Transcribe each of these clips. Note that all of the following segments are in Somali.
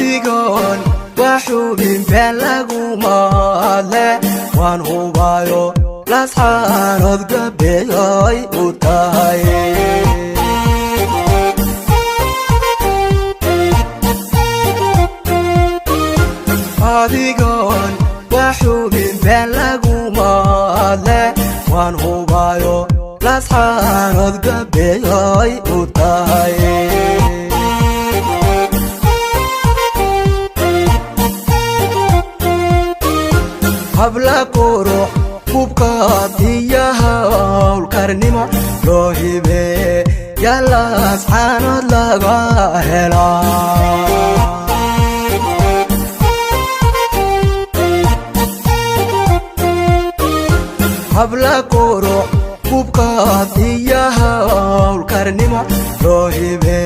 Adigoon waxubin been laguma hadle, waan hubayo Laascaanood gabeyoy u tahay. Adigoon waxubin been laguma hadle, waan hubayo Laascaanood gabeyoy u tahay. Habla qurux hubkaad iyo hawlkarnimo loo hibe yaa Laascaanood laga helaa. Habla qurux hubkaad iyo hawlkarnimo loo hibe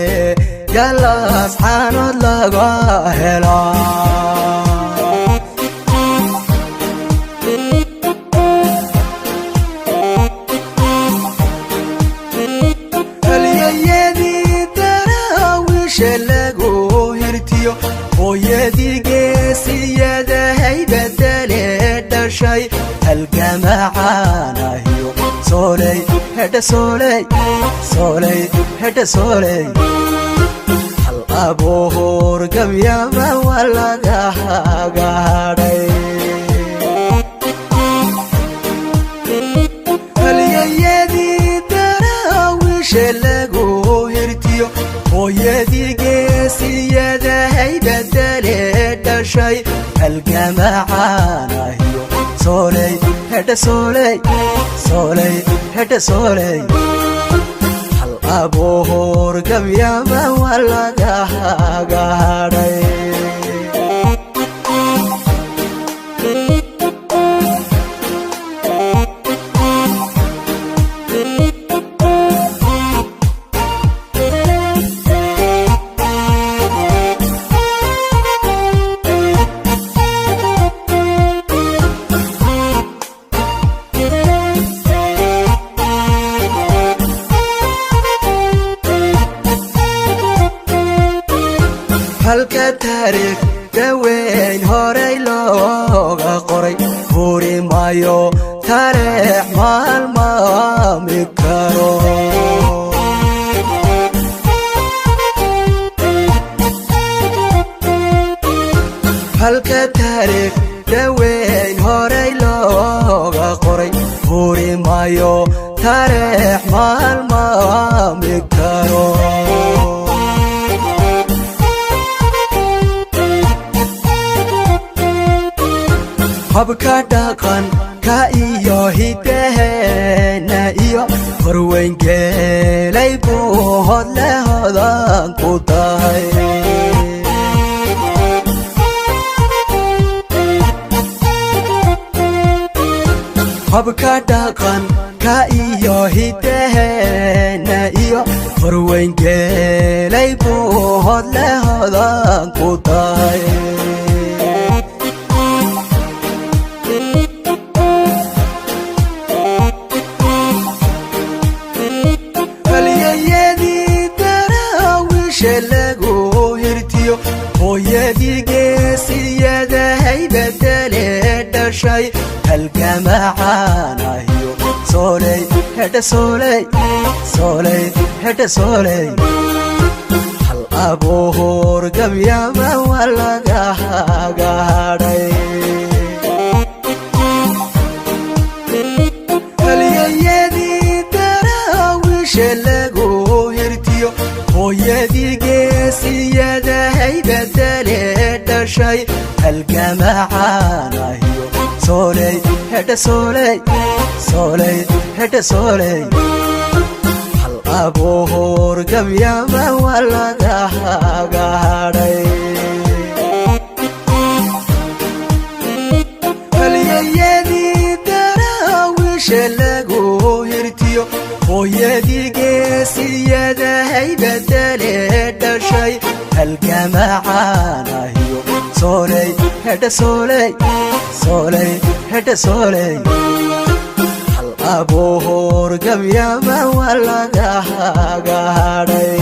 yaa Laascaanood laga helaa. Halyayadii Daraawiisha lagu hirtiyo, hooyadii geesiyadahay badale dhashay, halgamacaanahiyo sooley hedha sooley sooley hedha sooley, hal abuur gabyaba waa laga hagaadhay. Halyayadii Daraawiisha lagu hirtiyo, hooyadii geesiyadahay badale dhashay, halgamacaanahiyo sooley hedha sooley sooley hedha sooley, hal abuur gabyaba waa laga hagaadhay. Halka taariikh daweyn horay looga qoray furi maayo, tareex maalmaami karo. Halka taariikh daweyn horay looga qoray furi maayo, tareex maalmaami karo. Habka dhaqan ka iyo hidaheena iyo horweyngeelay buu hodle hodan ku tahay. Habka dhaqan ka iyo hidaheena iyo horweyngeelay buu hodle hodan ku tahay. Halyayadii Daraawiisha lagu hirtiyo, hooyadii geesiyadahay badale dhashay, halgamacaanahiyo sooley hedha sooley sooley hedha sooley, hal abuur gabyaba waa laga hagaadhay. Halyayadii Daraawiisha lagu hirtiyo, hooyadii geesiyadahay badale dhashay, halgamacaanahiyo sooley hedha sooley sooley hedha sooley, hal abuur gabyaba waa laga hagaadhay. Halyayadii Daraawiisha lagu hirtiyo, hooyadii geesiyadahay badale dhashay, halgamacaanahiyo sooley hedha sooley sooley hedha sooley, hal abuur gabyaba waa laga hagaadhay.